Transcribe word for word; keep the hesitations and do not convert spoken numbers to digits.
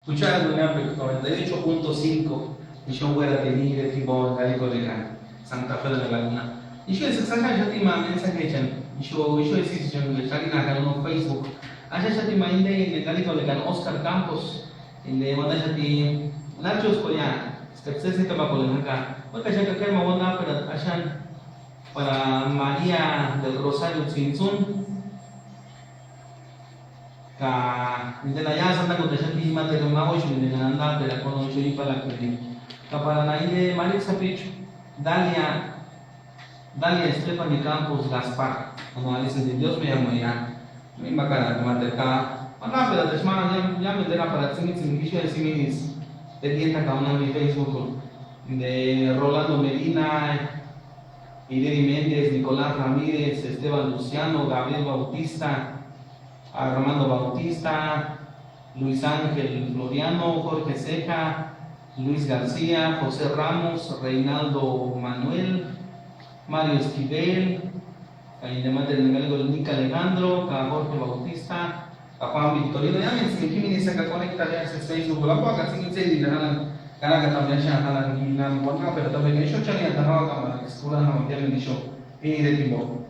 Escuchando noventa y ocho punto cinco, Misión Fuera de Mí de Timbo, Galico de Can, Santa Fe de la Laguna. Ixu eska saxaxati ma mensajechani, ixu, ixu esisechani, Facebook. Axaxati ma inde, inde Galico de Can, Oscar Campos, inde mandaxati, Nachos Coria, Stepsesi Tabaco de Naca, Ocaxaca Kerma Wanda, pero Ashan, para María del Rosario Tsinsun, ka inde na ya Santa Cotachati ma te ma oixu inde na anda te la kono oixu ipala kuri. Ka para na inde Marisa Pichu, Dalia, Dalia Stephanie Campos Gaspar, como dice, Dios me llamó ya. Mi makara ma te ka. Mana pero te shma ya, ya me dera para tsimi tsimi gishu de siminis. Te dieta ka una mi Facebook. De Rolando Medina, Irene Méndez, Nicolás Ramírez, Esteban Luciano, Gabriel Bautista, Armando Bautista, Luis Ángel Floriano, Jorge Ceja, Luis García, José Ramos, Reinaldo Manuel, Mario Esquivel, ka inde ma te Galico, Nica Alejandro, ka Jorge Bautista, ka Juan Victorino, ya me tsimi kimi ni saka conectar ya se Facebook la pa ka tsimi tsimi na na kana ka también sha na na ni na wana pero también eso chani ata na ka ma escuela na ma tiene dicho. Inde Timbo.